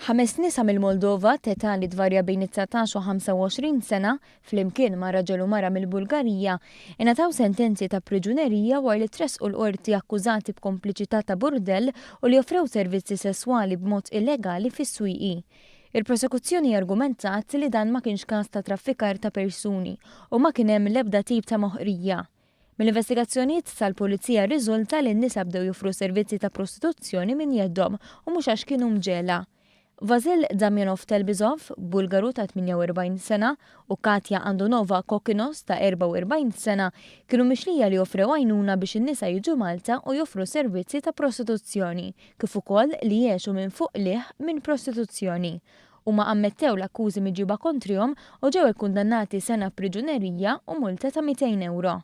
Ħames nisa mill-Moldova t'età li tvarja bejn it-19 u 25 sena, flimkien ma' raġel u mara mill-Bulgarija, ingħataw sentenzi ta' priġunerija wara li tressqu l-Qorti akkużati b'kompliċità ta' burdell u li offrew servizzi sesswali b'mod illegali fis-Swieqi. Il-prosekuzzjoni argumentat li dan ma kienx każ ta' traffikar ta' persuni u ma kien hemm l-ebda tip ta' moħqrija. Mill-investigazzjonijiet tal-Pulizija rriżulta li n-nisa bdew joffru servizzi ta' prostituzzjoni minn jeddhom u mhux għax kienu mġegħla. Vasil Damjanov Telbizov, Bulgaru ta' 48 sena, u Katja Andonova Kokinos ta' 44 sena kienu mixlija li offrew għajnuna biex in-nisa jiġu Malta u joffru servizzi ta' prostituzzjoni, kif ukoll li jgħixu minn fuq qligħ minn prostituzzjoni. Huma ammettew l-akkużi miġjuba kontrihom u ġew ikkundannati sena priġunerija u multa ta' 200 ewro.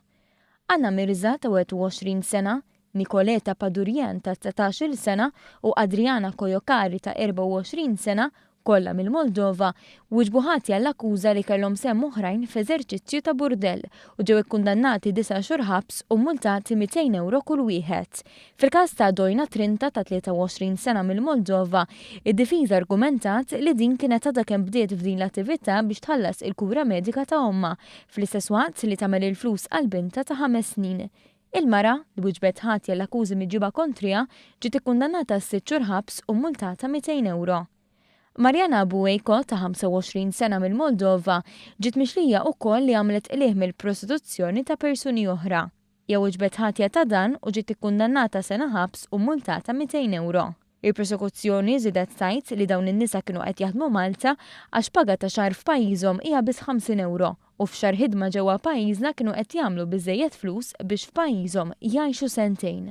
Anna Mirza ta' 21 sena, Nicoleta Padurjan ta' 19-il sena u Adriana Kojokari ta' 24 sena, kollha mill-Moldova, wieġbu ħatja għall-akkuża li kellhom sehem oħrajn f'eżerċizzju ta' burdell u ġew ikkundannati disa' xhur ħabs u multati 200 ewro kull wieħed. Fil-każ ta' Doina Trinta ta' 23 sena mill-Moldova, id-difiża argumentat li din kienet għadha kemm bdiet f'din l-attività biex tħallas il-kura medika ta' ommha, fl-istess waqt li tagħmel il-flus għal bintha ta' ħames snin. Il-mara, li wieġbet ħatja l-akkużi miġjuba kontriha, ġiet ikkundannata għal sitt xhur ħabs u mmultata 200 ewro. Mariana Buejko ta' 25 sena mill-Moldova ġiet mixlija wkoll li għamlet qligħ mill-prostituzzjoni ta' persuni oħra. Hija wieġbet ħatja ta' dan u ġiet ikkundannata sena ħabs u mmultata 200 ewro. Il-prosekuzzjoni żiedet tgħid li dawn in-nisa kienu qed jaħdmu Malta għax paga ta' xahar f'pajjiżhom hija biss 50 ewro u f'xahar ħidma ġewwa pajjiżna kienu qed jagħmlu biżżejjed flus biex f'pajjiżhom jgħixu sentejn.